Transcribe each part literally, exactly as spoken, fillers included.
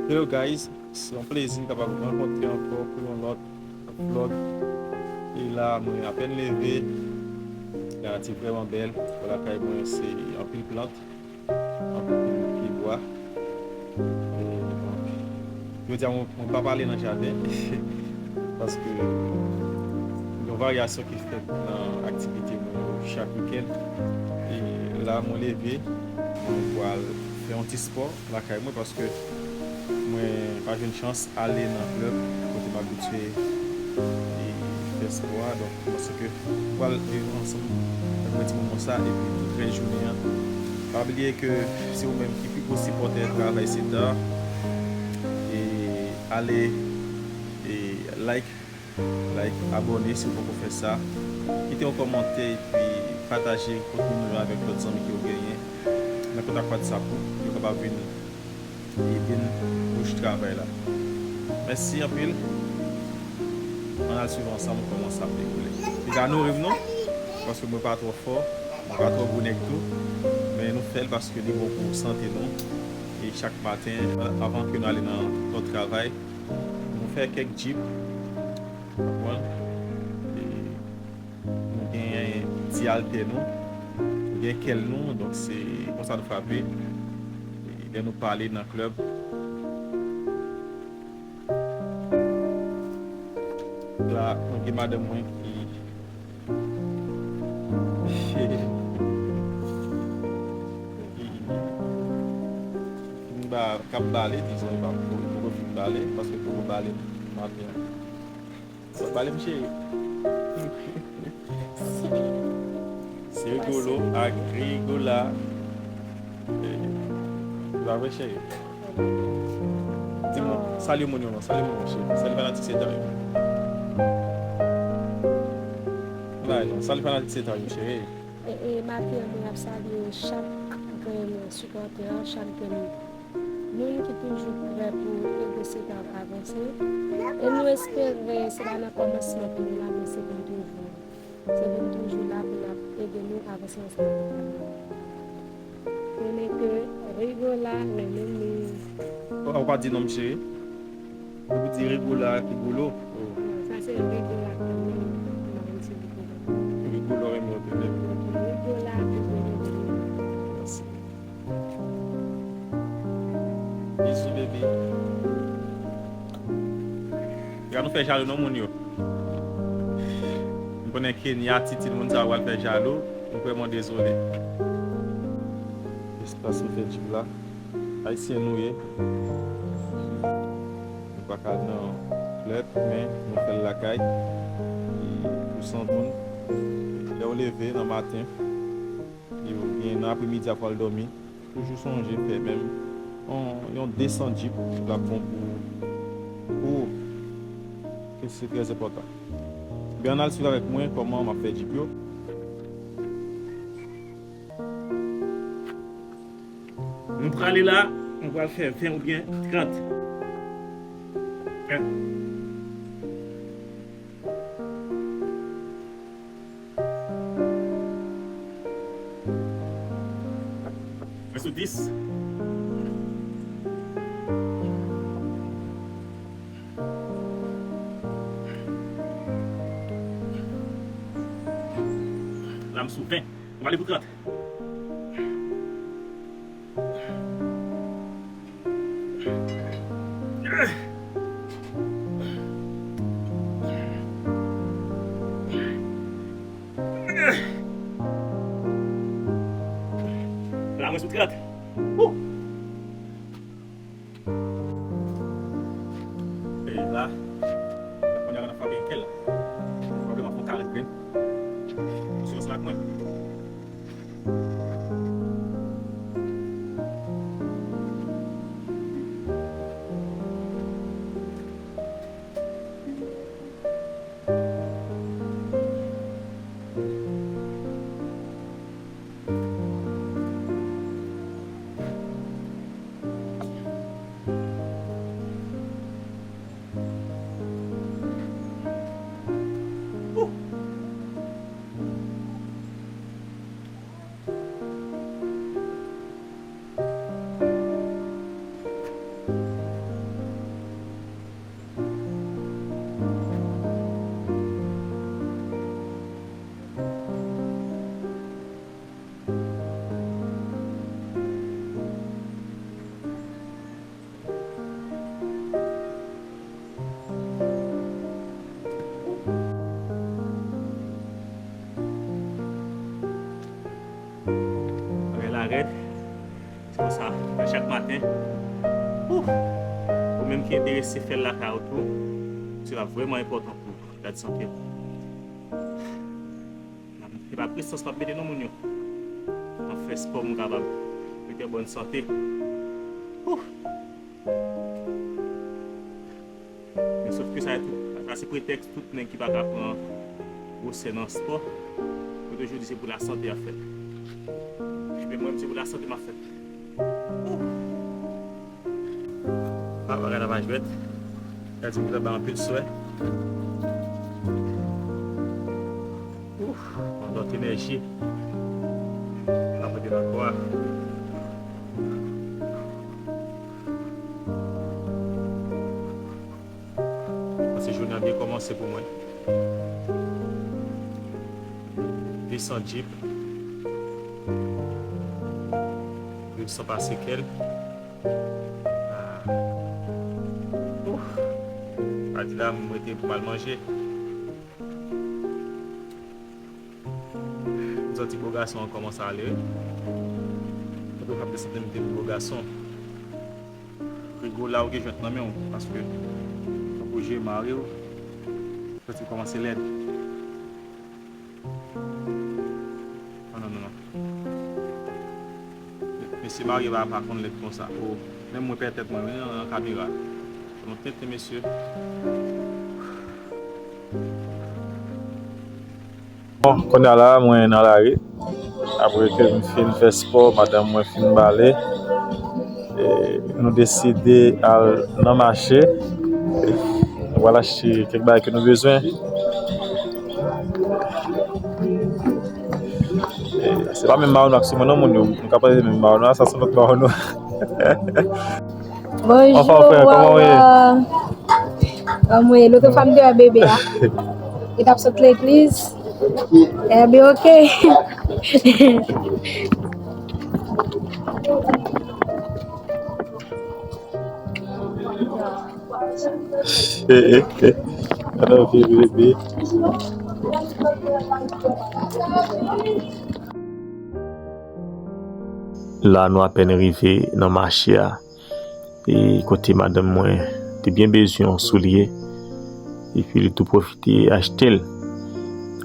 Hello guys, se yon plezi kapab rankontre ankò pou yon lòt vlog. E la, mwen apèn leve, la ti vrèman bèl. Bon, lakay mwen se anpil plant, anpil pye bwa. E, donk, jodi a mwen, mwen pa pale nan jaden paske yon varyasyon ki fèt nan aktivite mwen yo chak wikenn. E la, mwen leve, mwen pral fè yon ti spò lakay mwen paske mwen pa jwenn chans ale nan klèb kote m abitye e fè spò a. Donk, mwen panse ke nou pral viv ansanm avèk mwen ti moman sa epi tout rès jounen an. Pa bliye ke se ou menm ki pi gwo sipòtè travay Seta. E ale e like, like, abòne si w poko fè sa. Kite yon kòmantè epi pataje kontni nou yo avèk lòt zanmi ke w genyen nan kontak WhatsApp ou. Yo kapab vin ede n poush travay la. Mèsi anpil. Ann al swiv ansanm kòman sa ap dewoule. Li ka nouri m non, paske mwen pa twò fò, mwen pa twò gwo nèg tou, men nou fè l paske li bon pou sante nou. E chak maten, anvan ke nou ale nan lòt travay, nou fè kèk djip, konprann? E nou gen ti altè nou, nou gen kèl nou, donk se konsa nou frape. E lè nou pale nan klèb, la, mwen gen madanm mwen ki, ki fin ba, k ap bale, dizon, li pa, li poko fin bale, paske li poko bale maten an. Sa bale m cheri. Se Rigolo ak Rigola. Eh, pa vre cheri. Di mwen, salye moun yo non, salye moun yo cheri. Salye fanatik Seta yo. Bay non, salye fanatik Seta yo cheri. E, e, maten an, mwen ap salye chak grenn sipòtè, chak grenn moun ki toujou prè pou ede Seta avanse. E nou espere se pa nan kòmansman pou nou la, men se pou n toujou. Se pou n toujou la pou n ap ede nou avanse ansanm avèk nou. Konnen ke Rigola renmen nou. Ou pa di non m cheri? Ou di Rigola ak Rigolo. Oh. Sa se Rigola ki renmen nou. Mwen se Rigola. Rigolo renmen w tou. Rigola ki renmen nou. Mèsi. Bizou, bebe. Gad nou fè jalou non moun yo. M konnen Kenya, Titi, moun sa yo pral fè jalou. M vrèman dezole. Espas nou fè djip la. Ayisyen nou ye. Nou pa ka nan klèb, men nou fè l lakay. E pou san moun, lè w leve nan maten, e oubyen nan apremidi apre w al dòmi, toujou sonje fè menm yon, yon de san djip, l ap bon pou, pou ou. E se trè enpòtan. Ebyen, ann al swiv avèk mwen kòman m ap fè djip yo. Nou prale la, nou pral fè ven oubyen trant. Mwen sou dis. La, m sou ven. Nou prale pou trant. La mwen sou trant. Wou! E la, kounye a n ap frape kèl la. Pwoblèm ap fè yon karant grenn. Ou sou ansanm ak mwen. Chak maten. Ouf! Ou menm ki enterese fè l lakay ou tou, se va vrèman enpòtan pou w gad sante w. Se pa presans m ap mete non moun yo. M ap fè spò pou m kapab rete an bòn sante. Ouf! Men sof ke sa, tout, sa se pretèks tout nèg ki pa ka pran gwosè nan spò. Yo toujou di se pou lasante y ap fè l. Ebyen, mwen menm, se pou lasante m ap fè l. Ouf! Papa gad apa jwèt. Gad ti bout anba anpil swè. Ouf, yon lòt enèji. Pa pote nan kò a. Panse jounen an byen kòmanse pou mwen. Viv san djip. Viv san pa sekèl. Ah. Ouf. Pa di la, m rete pou m al manje. M santi bo gason an kòmanse ale, wi. Tankou m ap desann mete bo gason. Rigo la ou gen jwèt nan men w, paske tankou je mare w, santi w kòmanse lèd. Non, non, non, non. Mesye marye pa, pa konn lèd konsa. O, menm mwen pè tèt mwen, wi, nan, nan kamera. Fè nou tenten, mesye. Bon, kounye a la, mwen nan lari. Apre ke m fin fè spò, madanm mwen fin bale. E, nou deside al nan mache. Nou pral achte kèk bagay ke nou bezwen. E, se pa menm mawon ak sou mwen non, moun yo. Nou ka panse se menm mawon, sa se lòt mawon. Bonjou, Wawa. Kòman w ye? Kòman w ye? Lòt fwa m te wè bebe a, li t ap sot legliz. Ebyen, oke. Gade yon vye bebe. La, nou apèn rive nan mache a. E kote madanm mwen te byen bezwen yon soulye, epi li tou pwofite achte l.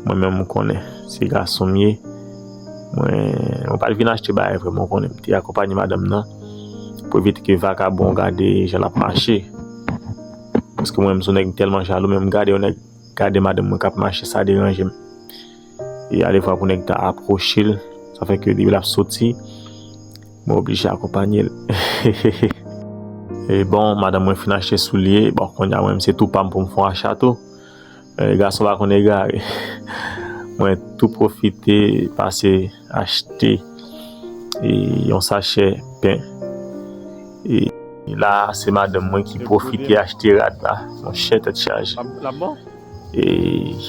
Mwen menm, m konnen se gason m ye. Mwen, mwen pa t vin achte bagay vre, mwen konnen m te akonpanye madanm nan pou evite ke vakabon gade jan l ap mache. Paske mwen menm, se yon nèg m tèlman jalou, men m gade yon nèg gade madanm mwen k ap mache, sa deranje m. E alevwa pou nèg ta apwoche l, sa fè ke depi l ap soti, mwen oblije akonpanye l. E bon, madanm mwen fin achte soulye, bon, kounye a mwen menm se tou pa m pou m fè yon acha tou. E, gason pa konn egare. Mwen tou pwofite pase achte, e, yon sachè pen. E la, se madanm mwen ki pwofite achte rad la. Monchè, tèt chaje. E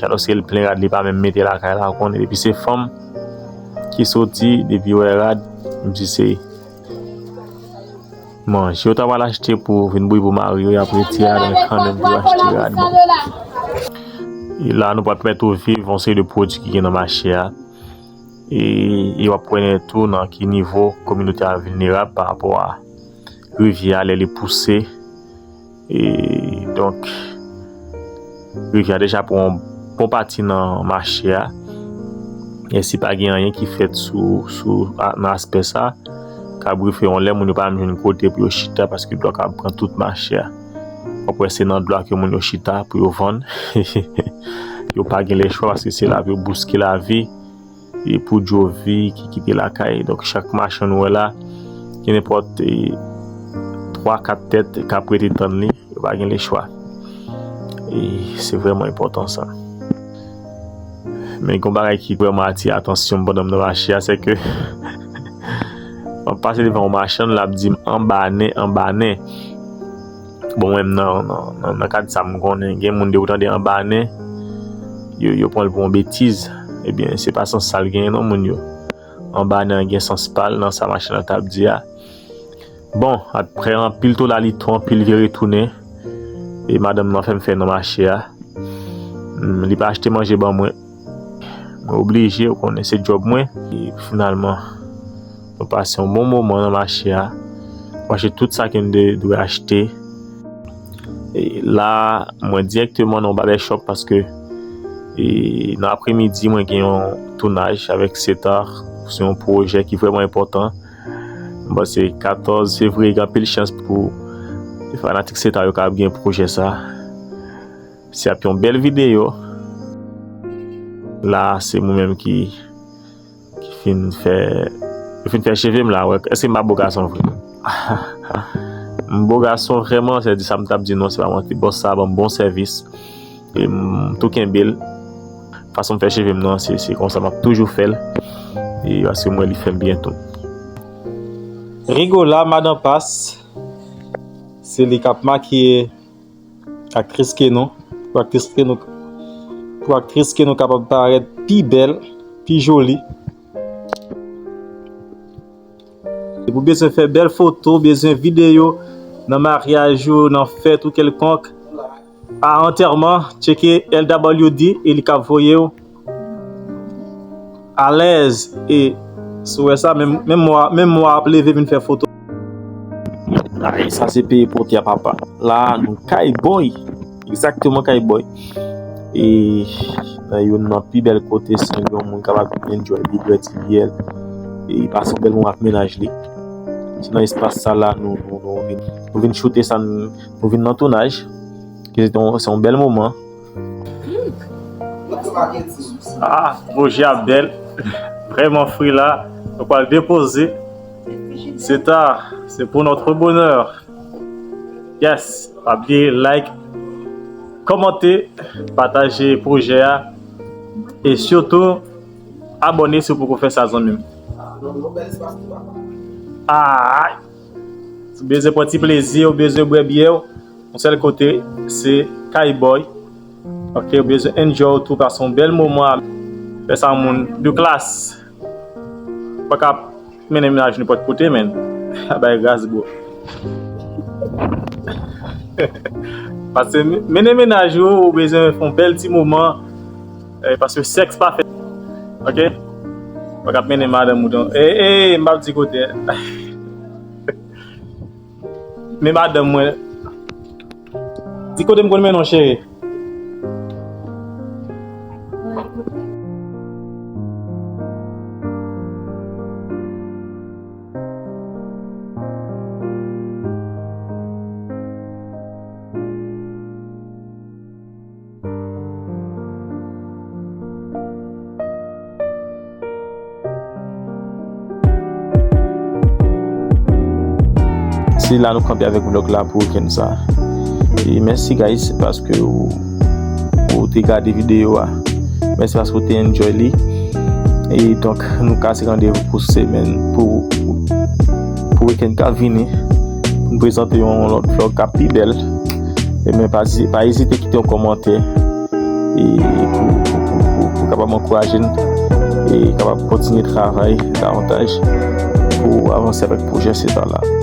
alòske l plen rad, li pa menm mete lakay la, ou konnen, depi se fanm ki soti, depi wè rad, m di se manje. Yo ta pral achte pou vin bouyi pou mari yo, y ap retire ladan l kanmenm pou yo achte rad. Bon. E la, nou pral pèmèt ou viv yon seri de pwodui ki gen nan mache a. E, e w ap konnen tou nan ki nivo kominote a vilnerab pa rapò a rivyè a lè li pouse. E, donk, rivyè a deja pran yon bon pati nan mache a. E si pa gen anyen ki fèt sou, sou, a, nan aspè sa, kabrife yon lè moun yo pa menm jwenn kote pou yo chita paske dlo a ka pran tout mache a. W ap wè se nan dlo a ke moun yo chita pou yo vann. Yo pa gen lechwa paske se la pou yo bouske lavi. E pou Jovi ki kite lakay. Donk, chak machann ou wè la, gen nenpòt, e, twa, kat tèt k ap rete tann li, yo pa gen lechwa. E se vrèman enpòtan sa. Men gen yon bagay ki vrèman atire atansyon m pandan m nan mache a, se ke m ap pase devan yon machann, l ap di m, "Anba nen, anba nen." Bon, mwen menm nan, nan, nan, nan kad sa m konnen, gen moun depi w tande anba nen, yo, yo pran l pou yon betiz. Ebyen, se pa sans sa l genyen non, moun yo. Anba nen an gen sans pa l nan sa machann nan t ap di a. Bon, aprè anpil tolaliton, anpil vire tounen, e madanm nan fè m fè nan mache a. Mm, li pa achte manje ban mwen. Mwen oblije, ou konnen se djòb mwen. E finalman, nou pase yon bon moman nan mache a. Mwen achte tout sa ke m de- dwe achte. E la, mwen dirèkteman nan yon barbershop paske e, nan apremidi, mwen gen yon tounaj avèk Setar sou yon pwojè ki vrèman enpòtan. Mwen panse katòz fevriye gen anpil chans pou fanatik Setar yo kapab gen pwojè sa. Se ap yon bèl videyo. La, se mwen menm ki, ki fin fè, yo fin fè cheve m la. Wè, èske m pa bo gason vre? M bo gason vrèman, se di sa m t ap di non, se pa manti. Bòs sa ban m bon sèvis. E m tou kenbe l. Fason m fè cheve m nan, se, se konsa m ap toujou fè l. E paske m wè li fè m byen tou. Rigola, madan Pas, se li k ap makiye aktris ke nou, pou aktris ke nou, pou aktris ke nou kapab parèt pi bèl, pi joli. Depi w bezwen fè bèl foto, bezwen videyo nan maryaj ou, nan fèt ou kèlkonk, a antèman, tcheke L W D e li ka voye w alèz. E si w wè sa, menm, menm mwa, menm mwa ap leve vin fè foto. Ay, sa se peye pote a papa. La, nou kay bòy. Egzakteman kay bòy. E nan youn nan pi bèl kote, si yon moun kapab enjoy li dwèt li yèl. E pase yon bèl moman ak mennaj li. Se nan espas sa la, nou, nou, nou vin, nou vin choute sa, nou, nou vin nan tounaj. Ki se yon, se yon bèl moman. Ah, pwojè a bèl. Vrèman fri la. Nou pral depoze. Se ta, c'est pour notre bonheur. Yes, pa bliye like, kòmante, pataje pwojè a e sitou abòne si w poko fè sa, zanmi m. Ah, si w bezwen pran ti plezi, w bezwen bwè byè w, yon sèl kote, se kay bòy. Ok, w bezwen enjoy tou, pase yon bèl moman. Fè sa, moun de klas. Pa ka mennen mennaj nenpòt kote, men. A bay gras, bro. Paske mennen mennaj ou, ou bezwen fè yon bèl ti moman. Eh, paske sèks pa fèt. Ok? Pa ka mennen madanm ou dan. Eh, eh, m p ap di kote. Men madanm mwen. Di kote m konn mennen w, cheri. Se la nou kanpe avèk vlog la pou wikenn sa. E mèsi, guys, paske ou, ou te gade videyo a. Mèsi paske ou te enjoy li. E donk, nou kase randevou pou semèn, pou, pou, pou wikenn k ap vini. Pou n prezante yon lòt vlog k ap pi bèl. E men pa, pa ezite kite yon kòmantè. E pou, pou, pou, pou, pou kapab ankouraje n. E kapab kontinye travay davantaj pou avanse avèk pwojè Setar la.